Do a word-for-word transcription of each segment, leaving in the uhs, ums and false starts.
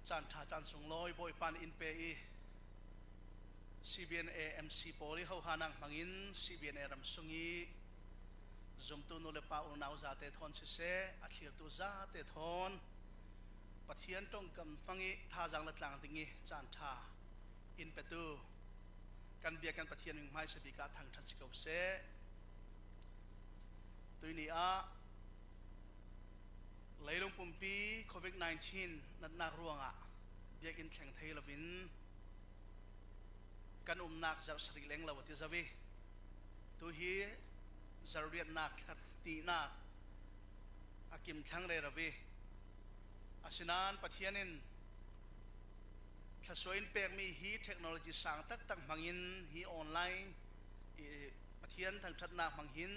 Caan ṭha caan sunglawi Bawipa in pe i, C B N A M C pawl i hohanak hmangin C B N A ram sung i zumtu nu le pa unau zate thawn siseh, a thlirtu zate thawn Pathian ṭongkam hmang i thazaang la tlang ding i caan ṭha in petu kan biakinn Pathian min hmaisa bik ah thangṭhat si ko seh. Tuini ah leilung pumpi covid nineteen natnak ruangah biakinn thleng thei loin kan umnak zarh sarih leng lo a ti zo i, tu hi zarh riatnak thla hnihnak a kim thlang rero i, asinain Pathian in thluasuah in pekmi hi technology sang taktak hmangin hi online i Pathian thangṭhatnak hmang hin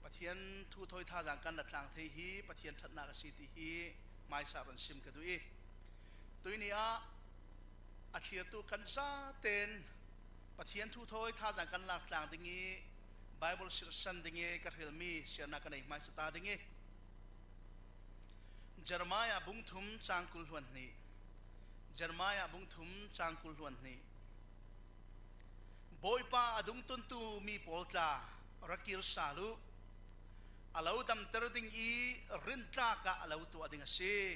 Pathian thu thawi thazaang kan la tlang thei hi Pathian ṭhatnak a si ti hi hmaisa run sim ka duh i, tuini ah a thlirtu kan zaten Pathian thu thawi thazaang kan lak tlang ding i Bible sirsan ding i ka hrilmi siarnak ka nei hmaisa ta ding i, Jeremiah bung thum cang kul hluan hnih. Jeremiah bung thum cang kul hluan hnih. Bawipa a dungtuntu mi pawl tla ra kir sal uh. A lo damter ding i rintlak ah a lo tuah ding a si.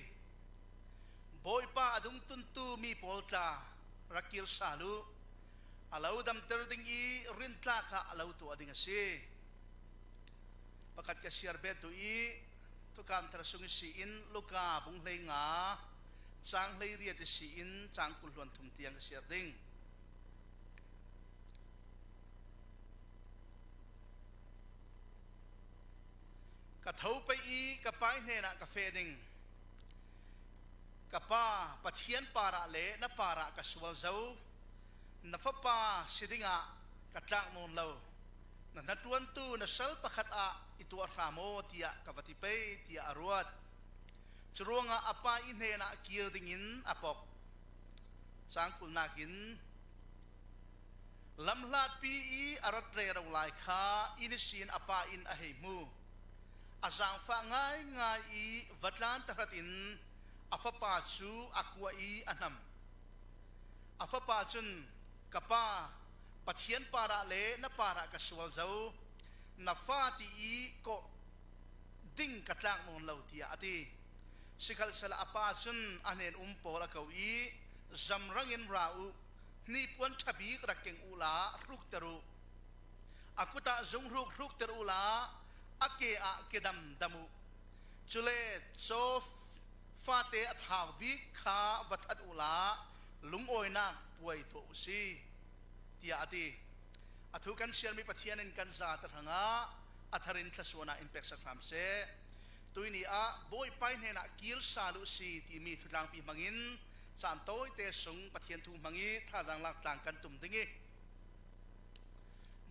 Bawipa a dungtuntu mi pawl tla ra kir sal uh. A lo damter ding i rintlak ah a lo tuah ding a si. Pakhat ka siar bet uh i, Thukam Thar sung i si in Luka bung hleinga cang hleiriat i si in cang kul hluan thum tiang ka siar ding. Ka tho pei i ka pa i hnenah ka feh ding. Ka pa, Pathian parah le na parah ka sual zo. Na fapa si dingah ka tlak nawn lo. Na hnaṭuantu na sal pakhat ah i tuah hram aw, tiah ka va ti pei, tiah a ruat. Curuangah a pa i hnenah kir dingin a pok. Cang kulnak in, lamhlatpi i a rat rero lai kha inn ihsin a pa in a hei hmu. A zaangfah ngaingai i va tlan tahratin a fapa cu a kuah i a hnam. A fapa cun, "Ka pa, Pathian parah le na parah ka sual zo, na fa ti i kawh ding ka tlak nawn lo," tiah a ti. Sikhalsehla a pa cun a hnen um pawl a ko i, "Zamrang in ra uh, hnipuan ṭha bik rak keng uhla hrukter uh. A kut ah zunghruk hrukter uhla a ke ah kedam dam uh. Cule caw fate a thau bik kha va that uhla lungawinak puai tuah uhsi," tiah a ti. A thu kan siarmi Pathian in kan zate hrangah a tharin thluasuahnak in peksak hram seh. Tuini ah Bawipa i hnenah kir sal uhsi timi thutlangpi hmangin caan tawite sung Pathian thu hmang i thazaang lak tlang kan tum ding i,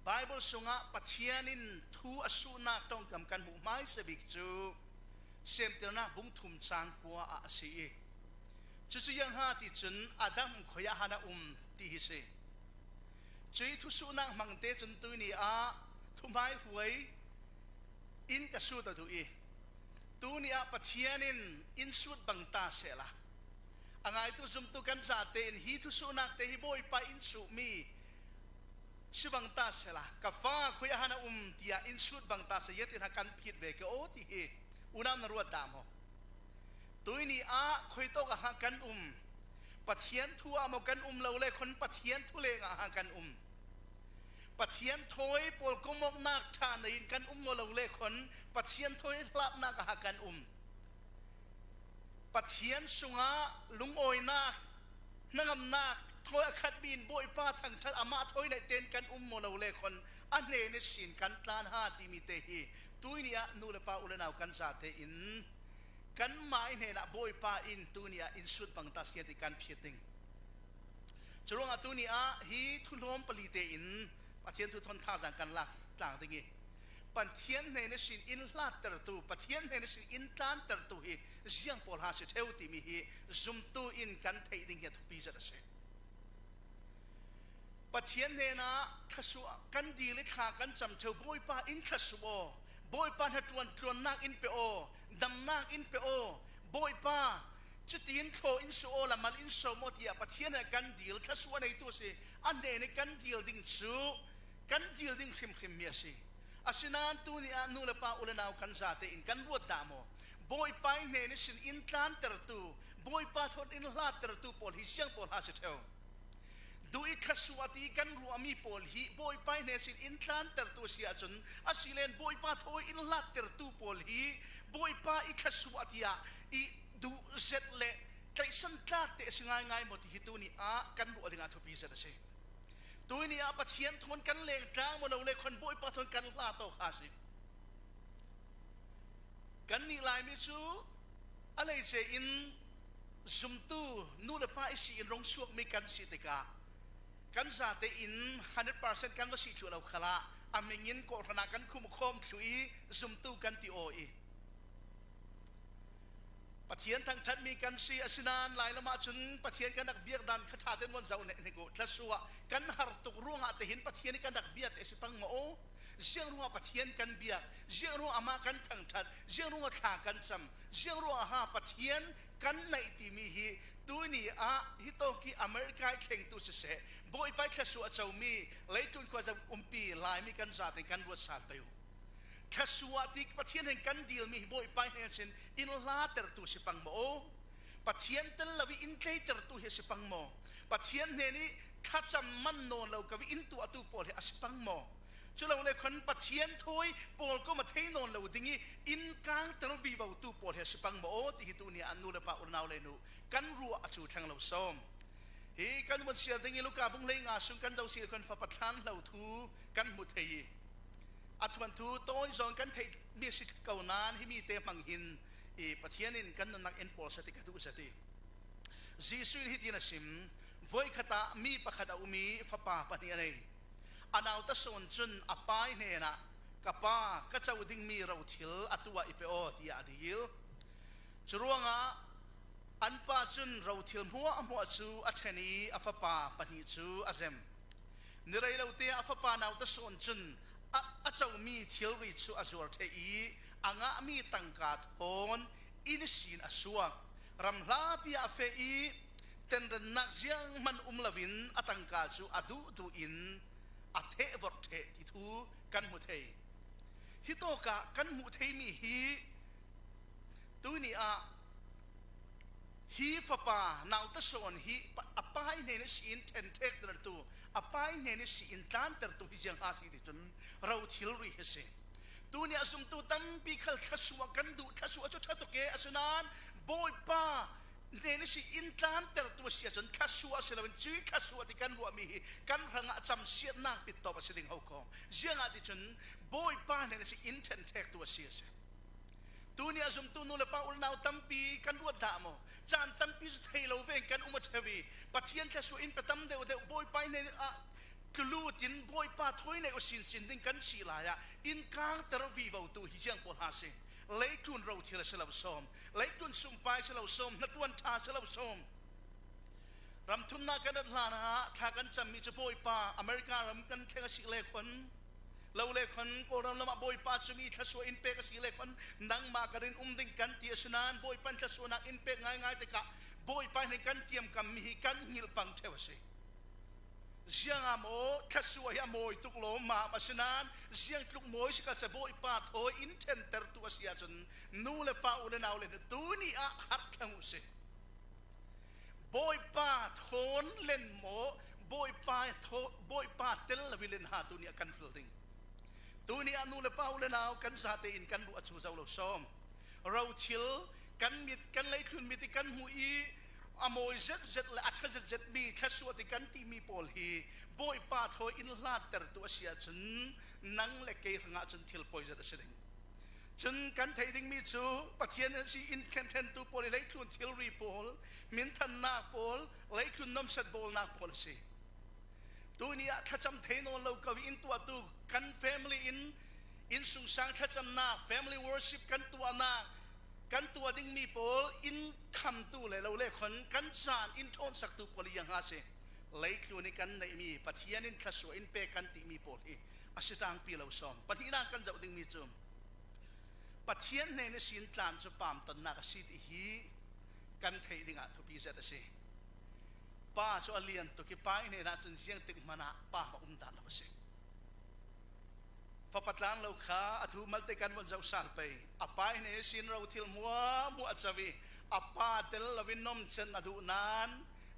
Bible sungah Pathian in thu a suhnak ṭongkam kan hmuh hmaisa bik cu Semtirnak bung thum cang kua ah a si i, cucu ziangha ti cun Adam khui ah han a um ti hi si. Cuih thusuhnak hmangte cun tuini ah thuhmaihruai in ka sut a duh i, tuini ah Pathian in in sut bang ta sehla, a ngaitu zumtu kan zate in hi thusuhnak te hi Bawipa in suhmi si bang ta sehla, ka fa khui ah han a um tiah in sut bang ta seh, ziatin ha kan phit ve ke aw ti hi unau na ruat dah maw? Tuini ah khuitawk ah ha kan um? Pathian thu ah maw kan um lo le khon Pathian thu lengah ha kan um? Pathian thawi pawl kawmawknak ṭha nei in kan um maw lo le khon Pathian thawi hlatnak ah ha kan um? Pathian sungah lungawinak, hnangamnak thawi a khatmi in Bawipa thangṭhat amah thawi neih tein kan um maw lo le khon a hnen ihsin kan tlan ha timi te hi tuini ah nu le pa u le nau kan zate in kanmah i hnenah Bawipa in tuini ah in sut bang ta seh ti kan phit ding. Curuangah tuini ah hi thuhlawm pali tein Pathian thu thawn thazaang kan lak tlang ding i, Pathian hnen ihsin in hlattertu, Pathian hnen ihsin in tlantertu hi ziang pawl ha si ṭheu timi hi zumtu in kan theih ding hi a thupi zet a si. Pathian hnenah thluasuah kan dil i thla kan cam ṭheu, Bawipa in thluasuah aw, Bawipa hnaṭuan tluannak in pe aw, damnak in pe aw, Bawipa Cutiin thaw in suah aw, la mal in sawm aw, tiah Pathian he kan dil, thluasuah neitu a si. A hnen i kan dil ding cu kan dil ding hrimhrim mi a si. Asinain tuni ah nu le pa, u le nau kan zate in kan ruat dah maw? Bawipa i hnen ihsin in tlantertu, Bawipa thawn in hlattertu pawl hi ziang pawl ha si ṭheu. Duh i thluasuah ti kan ruahmi pawl hi Bawipa i hnen sin in tlantertu a si ahcun, a si len Bawipa thawi in hlattertu pawl hi Bawipa i thluasuah tiah i duh zet le tlaihsan tlak te a si ngaingai maw ti hi tuni ah kan ruah dingah thupi zet a si. Tuni ah Pathian thawn kan leng tlang maw lo le khon Bawipa thawn kan hlat awk kha a si. Kannih Laimi cu a leice in zumtu nu le pa i si in rung suakmi kan si tikah kan zate in hundred percent kan va si thluh lo khalah a ming in kawhhran ah kan khum khawm thluh i zumtu kan ti aw i Pathian thangṭhatmi kan si, asinain lailam ahcun Pathian kan rak biak dan kha ṭha tein von zoh hnik uh. Thluasuah kan har tuk ruangah tehin Pathian i kan rak biak te si pang maw? Ziang ruangah Pathian kan biak, ziang ruangah amah kan thangṭhat, ziang ruangah thla kan cam, ziang ruangah ha Pathian kan naih timi hi tuni ah hitawk i America i thlengtu siseh, Bawipa i thluasuah comi leitlun khuazang umpi Laimi kan zate kan ruat sal pei uh. Thluasuah ti Pathian hnen kan dilmi hi Bawipa hnen sin in hlattertu si pang maw? Pathian tel lo i in tleitertu hi a si pang maw? Pathian hnen i thlacam man nawn lo ko i in tuahtu pawl hi a si pang maw? Cu lo le khon Pathian thawi pawl kawm a thei nawn lo ding i in kangter vivotu pawl hi a si pang maw? Ti hi tuni ah nu le pa, unau le nu kan ruah a cu thleng lo sawm. Hi kan vun siar ding i Luka bung hlei nga sung kan do si le khon fapa thlan hlo thu kan hmu thei i a thuanthu tawi zawn kan theihmi a si ko nain himi te hmang hin i Pathian in kan nunnak en pawl sa ti ka duh zet i Jesuh in hitin a sim, voikhat ah mi pakhat a um i fapa pahnih a nei. A nauta sawn cun a pa i hnenah, "Ka pa, ka co dingmi rothil atu ah i pe aw," tiah a dil. Curuangah an pa cun rothil hmuahhmuah cu a ṭhen i a fapa pahnih cu a zem. Ni rei lo te ah a fapa nauta sawn cun a, a comi thilri cu a zuar ṭheh i a ngahmi tangka thawn inn ihsin a suak. Ram hlapi ah a feh i tenrennak zianghman um loin a tangka cu a duhduh in a thehvorh ṭheh ti thu kan hmu thei. Hitawkah kan hmuh theimi hi tuni ah hi fapa nauta sawn hi pa, a pa i hnen ihsin ṭhenṭhektertu, a pa i hnen ihsin tlantertu hi ziang ha si ti cun rothilri hi si. Tuni ah zumtu tampi khal thluasuah kan duh, thluasuah cu ṭha tuk e, asinain Bawipa hnen ihsin in tlantertu a si ahcun thluasuah a si loin cuih thluasuah ti kan ruahmi hi kan hrangah camsiatnak pittawp a si ding ho ko. Ziangahtile cun Bawipa hnen ihsin in ṭhenṭhektu a si a si. Tuni a zumtu nu le pa, unau tampi kan ruat dah maw? Caan tampi cu thei lo ve in kan um a ṭheu i Pathian thluasuah in pe tam deuhdeuh Bawipa hnen ah tlulut in Bawipa thawi neih uh sinsin ding kan si lai ah in kangter vivotu hi ziang pawl ha si. Leitlun rothil a si lo sawm, leitlun sumpai a si lo sawm, hnaṭuan ṭha a si lo sawm. Ram thumnak kan rat hlan ah thla kan cammi cu Bawipa, America ram kan thleng a si le khon, lo le khon Kawlram lam ah Bawipa cumi thluasuah in pek a si le khon, nangmah ka rin um ding kan ti asinain Bawipa in thluasuahnak in pek ngaingai tikah Bawipa hnen kan tiamkammi hi kan hngilh pang ṭheu a si. Ziangah maw thluasuah hi a mawi tuk lawmmam asinain ziang tluk mawi si ka si, Bawipa thawi in ṭhentertu a si ahcun nu le pa, u le nau le hnu tuni ah harh thlang uh si. Bawipa thawn len maw, Bawipa thaw-, Bawipa tel lo i len ha tuni ah kan hril ding. Tuni ah nu le pa, u le nau kan zate in kan ruah a cu zo lo sawm. Rothil kan mit, kan leitlun mit i kan hmuh i a mawi zetzet le a ṭha zetzetmi thluasuah ti kan timi pawl hi Bawipa thawi in hlattertu a si ahcun nang le kei hrangah cun thil poi zet a si ding. Cun kan theih dingmi cu Pathian a si in ṭhenṭhentu pawl i leitlun thilri pawl, hminthannak pawl, leitlun nomset bawlnak pawl a si. Tuni ah thlacam thei nawn lo ko i in tuahtu kan family in innsungsang thlacamnak, family worship kan tuahnak, kan tuah dingmi pawl in khamtu le lo le khon kan caan in ṭhawnsaktu pawl i ziang ha si. Leitlun i kan neihmi Pathian in thluasuah in pek kan timi pawl hi a si ṭangpi lo sawm. Pahnihnak kan zoh dingmi cu Pathian hnen ihsin tlan cu pamtonnak a si ti hi kan theih dingah thupi zet a si. Pa cu a lian tuk i Pa hnenah cun ziangtik hmanah Pa a um dah lo a si. Fapa tlang lo kha a thu malte kan von zoh sal pei. A Pa hnen ihsin ro thil hmuahhmuah a co i a Pa tel loin nomcen a duh nain,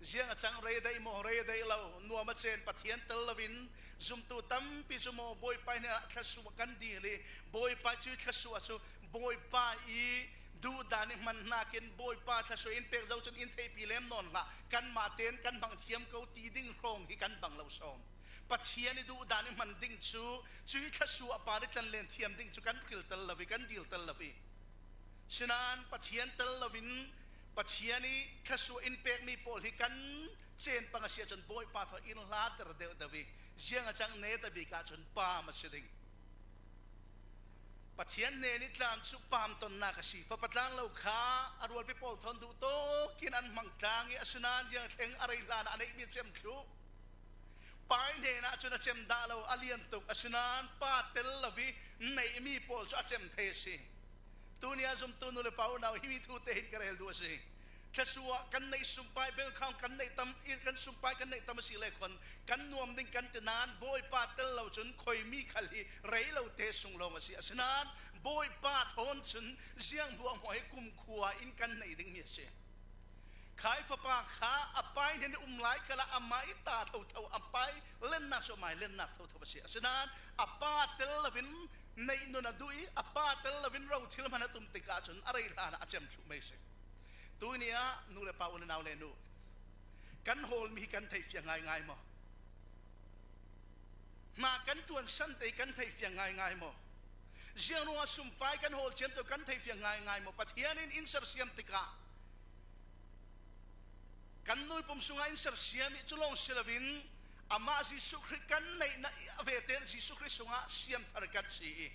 ziang a cang, rei a daih maw, rei a daih lo, nuam a cen, Pathian tel loin zumtu tampi cu maw Bawipa hnenah thluasuah kan dil i Bawipa cu thluasuah cu Bawipa i duhdan i hman hnakin Bawipa thluasuah in pek zo cun in theihpi lem nawn hlah, kanmah tein kan hmang thiam ko ti ding hrawng hi kan bang lo sawm. Pathian i duhdan i hman ding cu, cuih thluasuah pa nih tlanlen thiam ding cu kan hril tel lo i kan dil tel lo i. Sinain Pathian tel loin Pathian i thluasuah in pekmi pawl hi kan cen pang a si ahcun Bawipa thawn in hlater deuhdeuh i ziang a cang, netabik ahcun pam a si ding. Pathian hnen i tlan cu pam tonnak a si. Fapa tlang lo kha a rualpi pawl thawn duh tawk in an hmang tlang i, asinain ziang thleng a rei hlan ah a neihmi cem thluh. Pa hnenah cun a cem dah lo, a lian tuk, asinain Pa tel lo i neihmi pawl cu a cem thei a si. Tuni ah zumtu nu le pa unau, himi thu te hin ka rel duh a si. Thluasuah kan neih, sumpai, bank account kan neih tam, i kan sumpai kan neih tam a si le khuan, kan nuam ding kan ti nain Bawipa tel lo cun khoimi khal hi rei lo te sung lawng a si. Asinain Bawipa thawn cun ziang hmuahhmuah hi kumkhua in kan neih dingmi a si. Khai fapa kha a Pa hnen i um lai khalah amah i ta thotho, a Pa lennak cu amah i lennak thotho a si. Asinain a Pa tel loin neih nun a duh i a Pa tel loin ro thil hman a tum tikah cun a rei hlan ah a cem thluh mai a si. Tuni ah nu le pa, u le nau le nu, kan hawlmi hi kan theihfiang ngaingai maw? Hna kan ṭuansan te hi kan theihfiang ngaingai maw? Ziang ruangah sumpai kan hawl ciamco kan theihfiang ngaingai maw? Pathian in in sersiam tikah kan nui pum sungah in sersiam i, cu lawng si loin amah Jesuh Khrih kan neihnak i a vete Jesuh Khrih sungah siam thar kan si i,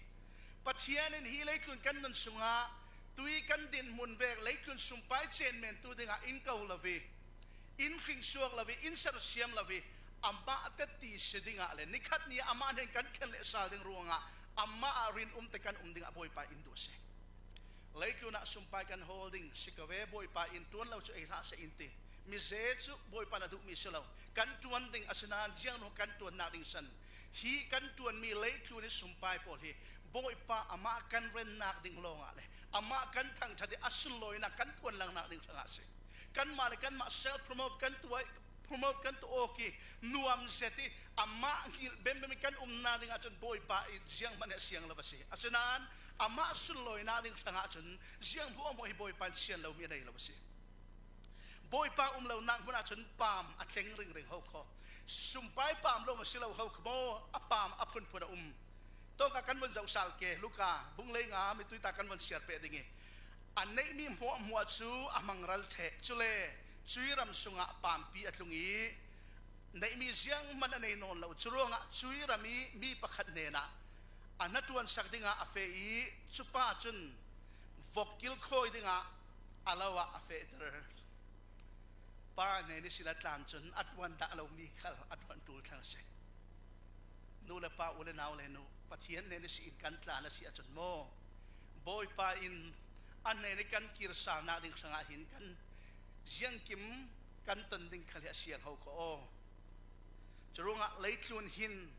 Pathian in hi leitlun kan nun sungah tui kan dinhmun vek leitlun sumpai cen mentu dingah in ko lo i, in hringsuak lo i, in sersiam lo i, amah tetti si dingah le nikhat ni amah hnen kan thlen leh sal ding ruangah amah ah rinum te kan um dingah Bawipa in duh a si. Leitlun ah sumpai kan hawl ding si ko ve, Bawipa in ṭuan lo cu ei hlah seh in ti. Mize cu Bawipa na duhmi si lo. Kan ṭuan ding, asinain ziang nu kan ṭuannak ding san hi kan ṭuanmi leitlun i sumpai pawl hi Bawipa amah kan rennak ding lawngah le amah kan thangṭhat i a sunlawinak kan phuan langnak ding hrangah a si. Kanmah le kanmah self promote kan tuah, promote kan tuah awk i nuam zet i amah hngilh bembem i kan umnak dingah cun Bawipa i zianghman hi a siang lo a si. Asinain amah sunlawinak ding hrangah cun ziang hmuahhmuah hi Bawipa in sian lomi a nei lo a si. Bawipa um lonak hmun ahcun pam a thleng ringring ho kho. Sumpai pam lawng a si lo ho kho maw, a pam a phunphun a um. Tawka kan vun zoh sal ke, Luka bung lei nga mi tui ta kan vun siar peh ding i, a neihmi hmuahhmuah cu a hmangral theh. Cule cui ram sungah pampi a tlung i, neihmi zianghman a nei nawn lo. Cu ruangah cui ram i mi pakhat hnenah a hnaṭuan sak dingah a feh i, cupa cun vok kilkhawi dingah a lo ah a fehter. Pa hnen ihsin a tlan cun a ṭuan dah lomi khal a ṭuan ṭul thlang a si. Nu le pa, u le nau le nu, Pathian hnen ihsin kan tlan a si ahcun maw, Bawipa in a hnen i kan kir salnak ding hrangah hin kan ziangkim kan ton ding khal hi a siang ho kho aw. Cu ruangah leitlun hin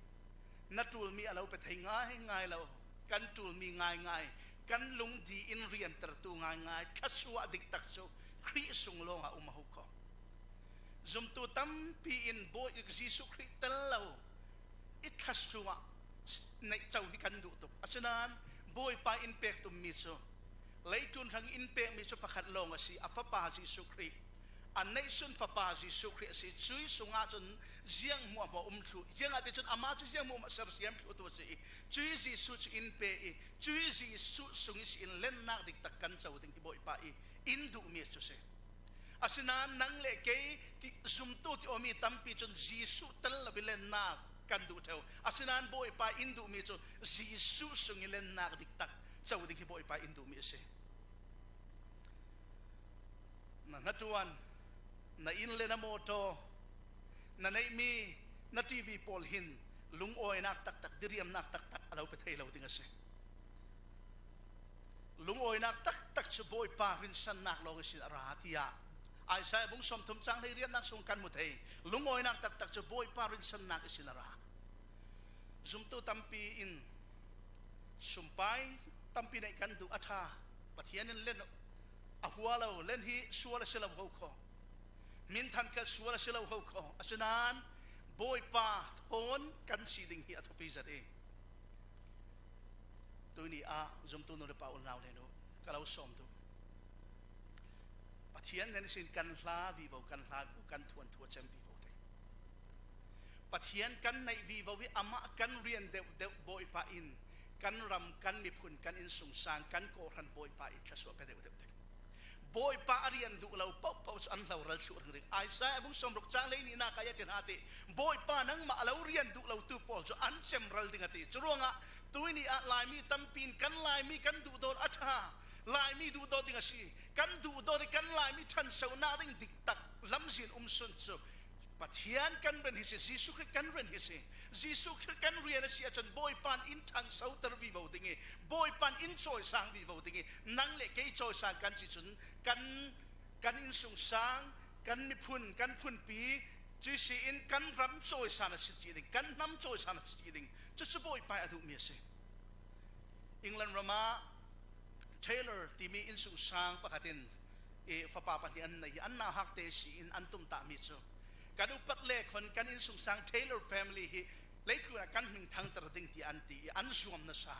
na ṭulmi a lo pe thei ngaingai lo. Kan ṭulmi ngaingai, kan lungdi in riantertu ngaingai, thluasuah diktak cu Khrih sung lawngah um a ho kho. Zumtu tampi in Bawi Jesuh Khrih tel lo i thluasuah neih co hi kan duh tuk. Asinain Bawipa in pek tummi cu, leitlun hrang in pekmi cu pakhat lawng a si, a Fapa Jesuh Khrih. A neihsun Fapa Jesuh Khrih a si. Cui sungah cun ziang hmuahhmuah um thluh. Ziangahtile cun amah cu ziang hmuahhmuah sersiam thluhtu a si i, cui Jesuh cu in pe i, cui Jesuh sung ihsin lennak diktak kan co ding hi Bawipa i in duhmi cu si. Asinain nang le kei ti, zumtu ti awmi tampi cun Jesuh tel lo i lennak kan duh ṭheu. Asinain Bawipa in duhmi cu Jesuh sung i lennak diktak co ding hi Bawipa in duhmi a si. Na hnaṭuan, na inn le na mawṭaw, na neihmi, na T V pawl hin lungawinak taktak, diriamnak taktak a lo pe thei lo ding a si. Lungawinak taktak cu Bawipa rinsannak lawng ihsin a ra, tiah Isaiah bung sawmthum cang hleiriatnak sung kan hmu thei. Lungawinak taktak cu Bawipa rinsannak ihsin a ra. Zumtu tampi in sumpai tampi neih kan duh, a ṭha. Pathian in len a hua lo, len hi sual a si lo ko kho. Hminthan khat sual a si lo ko kho. Asinain Bawipa thawn kan si ding hi a thupi zet i, tuini ah zumtu nu le pa, unau le nu, ka lo sawm duh. Pathian hnen ihsin kan hla vivo, kan hla vivo, kan thuanthu a cem vivo te. Pathian kan neih vivo i amah kan rian deuhdeuh Bawipa in kan ram, kan miphun, kan innsungsang, kan kawhhran Bawipa in thluasuah pe deuhdeuh te. Bawipa a rian duh lo pohpoh cu an hloral thluh ringring. Isaiah bung sawmruk cang hleininak ah a ti hna ti, Bawipa nangmah a lo rian duh lotu pawl cu an cemral ding a ti. Curuangah tuini ah Laimi tampi in kan Laimi kan duhdawt a ṭha, Laimi duhdawt ding a si. Kan duhdawt i kan Laimi ṭhansonak ding diktak lamzin um sun cu Pathian kan rian hi si, Jesuh Khrih kan rian hi si. Jesuh Khrih kan rian a si ahcun Bawipa in ṭhansoter vivo ding i, Bawipa in cawisang vivo ding i, nang le kei cawisang kan si cun kan, kan innsungsang, kan miphun, kan phunpi, cuih si in kan ram cawisang a si ding, kan hnam cawisang a si ding. Cucu Bawipa a duhmi a si. England ram ah Taylor timi innsungsang pakhat in i fapa pahnih an nei i, an nauhak te si in an tumtahmi cu, kan upat le khon kan innsungsang Taylor family hi leitlun ah kan hming thangter ding ti an ti i, an zuam nasa.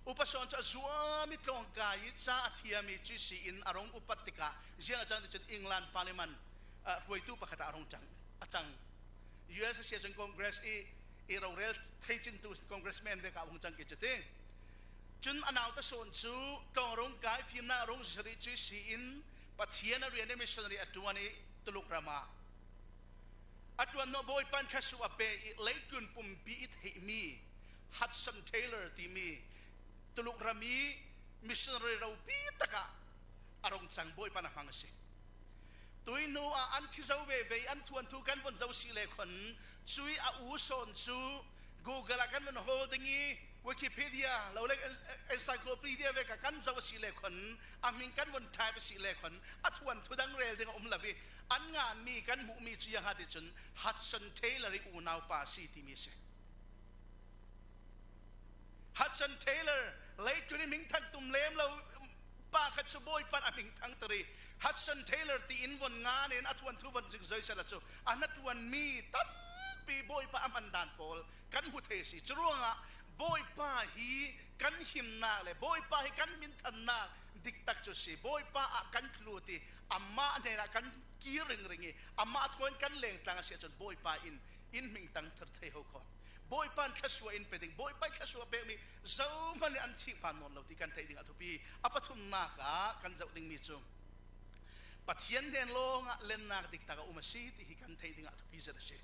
Upa sawn cu a zuam i tlawngkai i ca a thiam i, cuih si in a rung upat tikah ziang a cang ti cun England Parliament, ah, hruaitu pakhat ah a rung cang, a cang. U S a si ahcun Congress i, i rorel theicintu congressman vek ah a vung cang ke cu ti. Cun a nauta sawn cu tlawng rung kai, fimnak rung zirh i, cuih si in Pathian a rian i missionary a ṭuan i, Tuluk ram ah a ṭuan hnawh Bawipa in thluasuah a pe i, leitlun pumpi i theihmi Hudson Taylor timi Tuluk ram i missionary ropi takah a rung cang, Bawipa in a hmang a si. Tui hnu ah an thi zo veve i, an thuanthu kan von zo si le khon, cuih a u sawn cu Google ah kan von hawl ding i, Wikipedia lo le en-, encyclopedia vek ah kan zoh a si le khon, a hming kan von type a si le khon, a thuanthu dang rel ding a um lo i, an nganmi kan hmuhmi cu ziang ha ti cun Hudson Taylor i unaupa a si timi a si. Hudson Taylor, leitlun i hmingthang tum lem lo pa khat cu Bawipa in a hming thangter i, Hudson Taylor tiin von ngan in a thuanthu von zikzoi sehla cu a hnaṭuanmi tampi Bawipa a hman dan pawl kan hmu thei a si. Curuangah Bawipa hi kan himnak le Bawipa hi kan hminthannak diktak cu a si. Bawipa ah kan tlut i amah hnenah kan kir ringring i amah thawn kan lengtlang a si ahcun Bawipa in in hming thangter thei ho kho. Bawipa in thluasuah in pe ding, Bawipa in thluasuah pekmi zohman in an thih hmaan nawn lo ti kan theih ding a thupi. A pathumnak ah kan zoh dingmi cu Pathian hnen lawngah lennak diktak a um a si ti hi kan theih ding a thupi zet a si.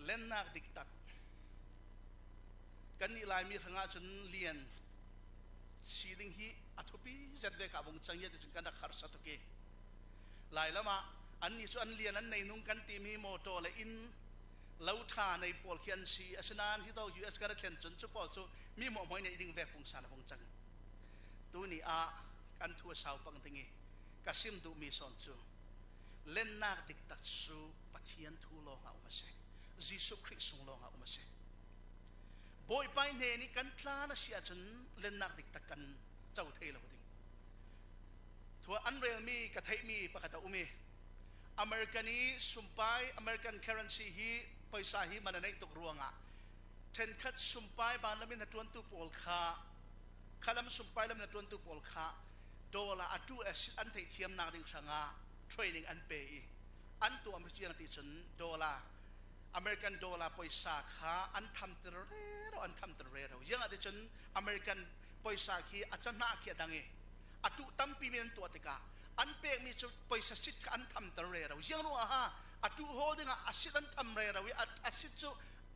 Lennak diktak. Kannih Laimi hrangah cun lian si ding hi a thupi zet vek ah vung cang i, a ti cun kan rak harsa tuk i, Lai lam ah annih cu an lian an nei nung kan timi mawṭaw le inn lo ṭha nei pawl khi an si. Asinain hi tawk U S kan rak thlen cun cu pawl cu mi hmuahhmuah i neih ding vek pungsan a vung cang. Tuni ah kan thu a sau pang ding i, ka sim duhmi sawn cu lennak diktak cu Pathian thu lawngah um a si, Jesuh Khrih sung lawngah um a si. Bawipa i hnen i kan tlan a si ahcun lennak diktak kan co thei lo ding. Thu an relmi ka theihmi pakhat a um i, American i sumpai, American currency hi, paisa hi man a neih tuk ruangah ṭhenkhat sumpai banlam in a ṭuantu pawl kha, khalam sumpai lam in a ṭuantu pawl kha dollar a ṭu a sit an theihthiamnak ding hrangah training an pe i, an tuahmi cu ziang ti cun dollar, American dollar paisa kha an thamter rero, an thamter rero. Ziangah ti cun American paisa khi a cahnah khi a dang i, a ṭu tampi mi an tuah tikah an pekmi cu paisa sit kha an thamter rero. Ziang ruangah ha, a ṭu hawl dingah a sit an tham rero i, a, a sit cu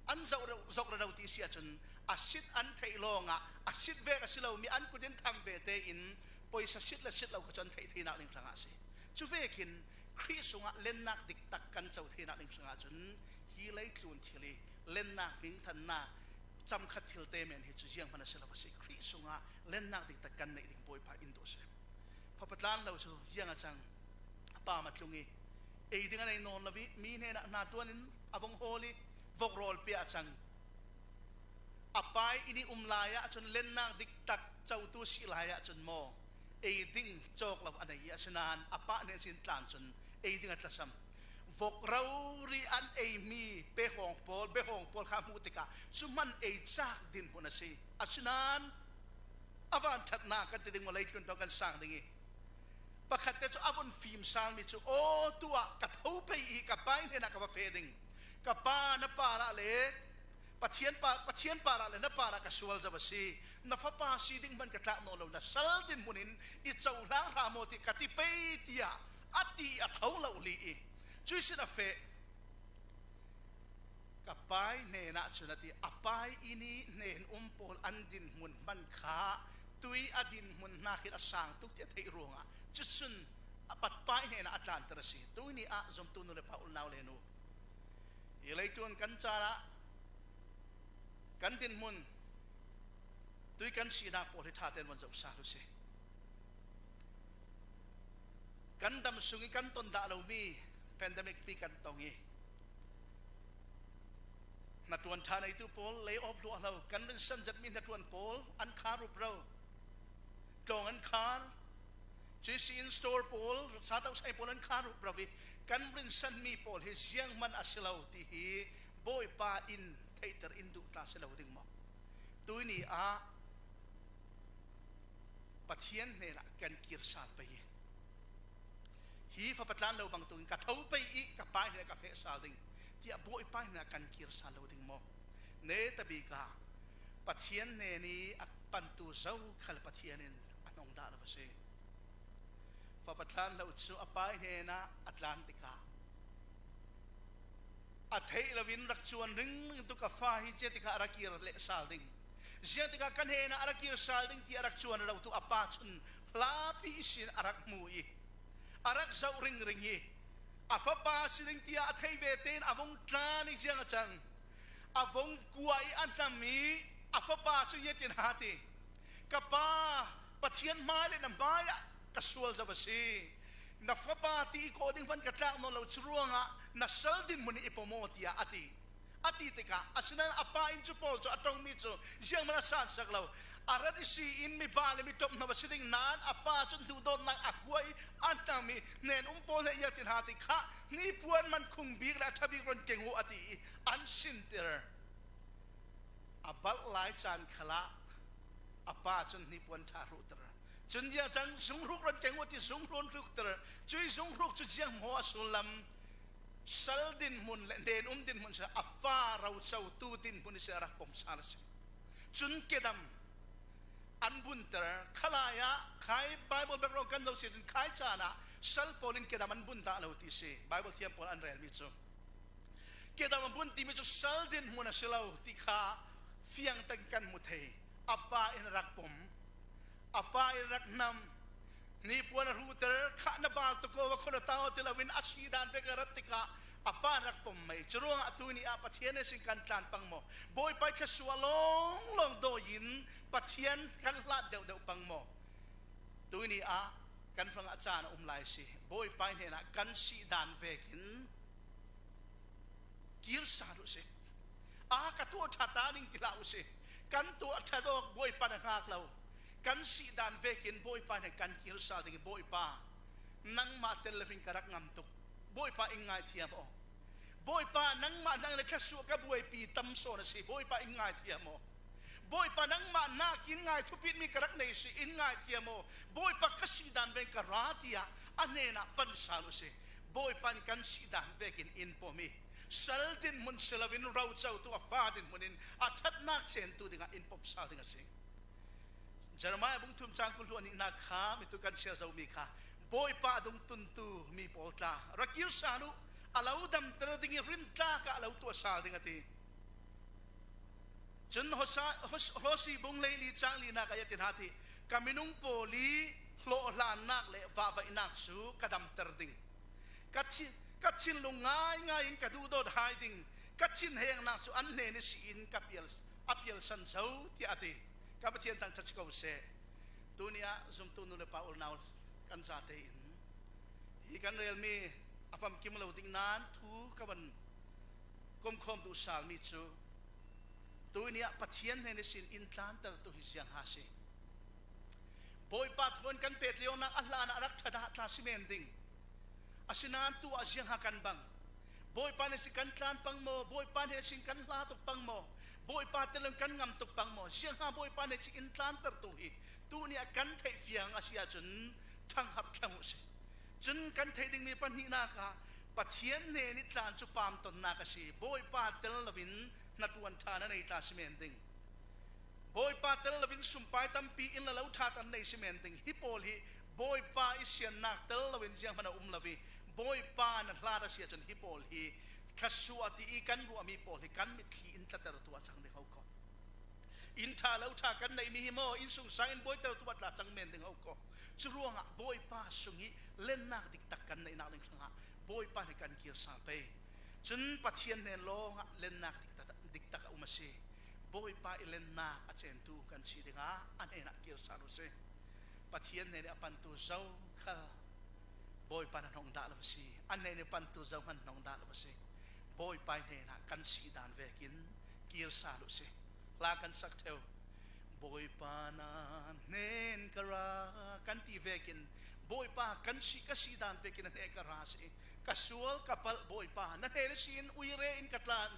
an zoh rero, zok rero ti si ahcun a sit an theih lawngah a sit vek a si lomi an kut in tham ve tein paisa sit le sit lo kha cu an theih theinak ding hrangah a si. Cu vekin Khrih sungah lennak diktak kan co theinak ding hrangah cun hi leitlun thil i lennak, hmingthannak, Cham khat thil temen hi cu zianghman a si lo a si. Khrih sungah lennak diktak kan neih ding Bawipa in duh a si. Fapa tlan lo cu ziang a cang, a pa matlung i ei ding a nei nawn lo i mi hnenah hna ṭuan in a vung hawl i vok rawl piah a cang. A pa i inn i um lai ahcun lennak diktak cotu si lai ahcun maw, ei ding cawk lo a nei i asinain a pa hnen sin tlan cun ei ding a tlasam. Vok rori an eimi pehawng pawl, behawng pawl kha hmuh tikah cu hman ei cak dinhmun a si. Asinain a vanṭhatnak kan ti ding maw, leitlun ṭong kan sang ding i pakhat te cu a vun fim salmi cu, aw, tu ah ka tho pei i ka pa i hnenah ka va feh ding. Ka pa na parah le Pathian pa, Pathian parah le na parah ka sual zo a si. Na fapa si ding hman ka tlak nawn lo, na sal dinhmun in i cohlang hra maw ti ka ti pei, tiah a ti a tho lo li i cuih sin a feh. Ka pa i hnenah cun a ti, a pa i inn i hnen um pawl an dinhmun hman kha tui a dinhmun hna khin a sang tuk ti a theih ruangah cucun a pa i hnenah a tlanter a si. Tuni ah zumtu nu le pa, unau le nu, hi leitlun kan caan ah kan dinhmun, tui kan sinak pawl hi ṭha tein van zoh sal u sih. Kan dam sung i kan ton dah lomi pandemic pi kan tong i hnaṭuan ṭha neitu pawl lay off hluah lo, kan rinsan zetmi hnaṭuan pawl an khar rupro, tlawng an khar, cuih si in store pawl, satohsai pawl an khar rupro i kan rinsanmi pawl hi zianghman a si lo ti hi Bawipa in theihter in duh tla si lo ding maw? Tuni ah Pathian hnenah kan kir sal pei i, hi fapa tlan lo bangtuk in ka tho pei i ka pa hnenah ka feh sal ding, tiah Bawipa hnenah kan kir sal lo ding maw? Netabik bik ah Pathian hnen i a pantu zokhal Pathian in a hnong dah lo a si. Fapa tlan lo cu a pa i hnenah a tlan tikah a theih loin rak cuan ringring tuk a fa hi ziatikah a rak kir leh sal ding. Ziatikah ka hnenah a rak kir sal ding ti a rak cuan ro tu a pa cun hlapi ihsin a rak hmu i a rak zoh ringring i a fapa si ding tiah a thei ve tein a vung tlan i ziang a cang. A vung kuah i a hnam i a fapa cu ziatin ha ti, ka pa, Pathian hmai le na hmai ah ka sual zo a si. Na fapa ti i kawh ding hman ka tlak nawn lo, cu ruangah na sal dinhmun i pom aw, tiah a ti. A ti tikah, asinain a pa in cu pawl cu a ṭongmi cu zianghman a sansak lo. A rat i si in mi ba le mi ṭop hno a si ding nain a pa cun duhdawtnak a kuah i a hnam i hnen um pawl he ziatin ha ti kha, hnipuan man khung bik le a ṭha bik ron keng u a ti i an sinter. A balh lai caan khalah a pa cun hnipuan ṭha hruhter. Cun ziang cang zunghruk ron keng u ti zunghruk ron hrukter. Cuih zunghruk cu ziang maw a sullam? Sal dinhmun le hnen um dinhmun si a fa rocotu dinhmun ihsin a rak pom sal a si. Cun kedam an bunter. Khalai ah khai Bible background kan zoh si cun khai caan ah sal pawl in kedam an bun dah lo ti si. Bible thiam pawl an relmi cu kedam a bun timi cu sal dinhmun a si lo ti kha fiang tein kan hmu thei. A pa in a rak pom, a pa in a rak hnam, hnipuan a hruhter, khah na bal tuk ko, va khawh na ta aw ti loin a si dan vek a rat tikah a pa in a rak pom mai. Curuangah tuni ah Pathian ihsin kan tlan pang maw? Bawipa i thluasuah lawnglawng dawi in Pathian kan hlat deuhdeuh pang maw? Tuni ah kan hrangah caan a um lai si. Bawipa i hnenah kan si dan vekin kir sal u sih. A ka tuah ṭha ta ning ti hlah u sih. Kan tuah ṭha dawk Bawipa na hngak lo. Kan si dan vekin Bawipa hnen kan kir sal ding i, Bawipa, nangmah tel loin ka rak ngam tuk. Bawipa, in ngaithiam aw. Bawipa, nangmah hna in thluasuah ka buaipi tam sawn a si. Bawipa, in ngaithiam aw. Bawipa, nangmah nakin ngai thupitmi ka rak nei si, in ngaithiam aw. Bawipa, ka si dan vekin ka ra, tiah a hnenah pan sal u sih. Bawipa in kan si dan vekin in pom i, sal dinhmun si loin rocotu a fa dinhmun in a ṭhatnak cengtu dingah in pom sal ding a si. Jeremiah bung thum cang kul hluan nih hna kha mi tu kan siar zomi kha Bawipa a dungtuntu mi pawl tla ra kir sal u, a lo damter ding i rintlak ah a lo tuah sal ding a ti. Cun Hosa-, Hos-, Hosi bung hleili cang linak ah a ti hna ti, ka minung pawl i hlawhhlannak le vahvaihnak cu ka damter ding. Ka thi-, ka thinlung ngaingai in ka duhdawt hai ding, ka thinhengnak cu an hnen ihsin ka pial, a pialsan zo, tiah a ti. Ka Pathian thangṭhat si ko seh. Tuni ah zumtu nu le pa, unau kan zate in hi kan relmi a famkim lo ding nan thu ka van komkhawm duh salmi cu, tuni ah Pathian hnen ihsin in tlantertu hi ziang ha si. Bawipa thawn kan pehtlaihnak a hlan ah a rak ṭha dah tla si men ding. Asinain tu ah ziang ha kan bang? Bawipa hnen ihsin kan tlan pang maw? Bawipa hnen ihsin kan hla tuk pang maw? Bawipa tel loin kan ngam tuk pang maw? Ziang ha Bawipa hnen ihsin in tlantertu hi tuni ah kan theih fiang a si ahcun ṭhanghap thlang uh si. Cun kan theih dingmi pahnihnak ah Pathian hnen i tlan cu pamtonnak a si. Bawipa tel loin hnaṭuan ṭha na nei tla si men ding. Bawipa tel loin sumpai tampi in la lo ṭha kan nei si men ding. Hi pawl hi Bawipa i siannak tel loin zianghman a um lo i, Bawipa na hlat a si ahcun hi pawl hi thluasuah ti i kan ruahmi pawl hi kan mitthli in tlatertu a cang ding ho ko. Inn ṭha lo ṭha kan neihmi hi maw, innsungsang in buaitertu a tla cang men ding ho ko. Cu ruangah Bawipa sung i lennak diktak kan neihnak ding hrangah Bawipa nih kan kir sal pei. Cun Pathian hnen lawngah lennak diktak, diktak a um a si. Bawipa i lennak a centu kan si dingah a hnenah kir sal u si. Pathian hnen i a pantu zokhal Bawipa hna hnong dah lo a si. A hnen i pantu zohman hnong dah lo a si. Bawipa hnenah kan si dan vekin kir sal u si. Hla kan sak ṭheu. Bawipa na hnen ka ra kan ti vekin, Bawipa kan si, ka si dan vekin a hnen ka ra si. Ka sual ka palh Bawipa, na hnen ihsin uire in ka tlan.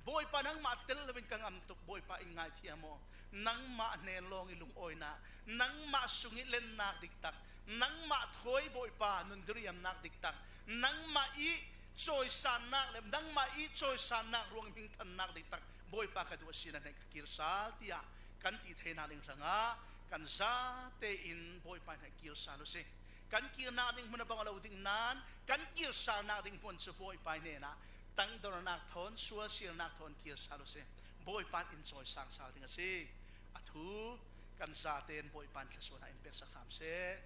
Bawipa nangmah tel loin ka ngam tuk, Bawipa in ngaithiam aw. Nangmah hnen lawng i lungawinak, nangmah sung i lennak diktak, nangmah thawi Bawipa nun diriamnak diktak, nangmah i cawisannak le nangmah i cawisannak ruang hmingthannak diktak Bawipa ka duh a si, na hnen ka kir sal, tiah kan ti theinak ding hrangah kan zate in Bawipa hnen kir sal u si. Kan kirnak ding hmun a bang lo ding nan, kan kir salnak ding hmun cu Bawipa hnenah tangdornak thawn, sualsirnak thawn kir sal u si. Bawipa in cawisang sal ding a si. A thu kan zate in Bawipa in thluasuah in peksak hram seh.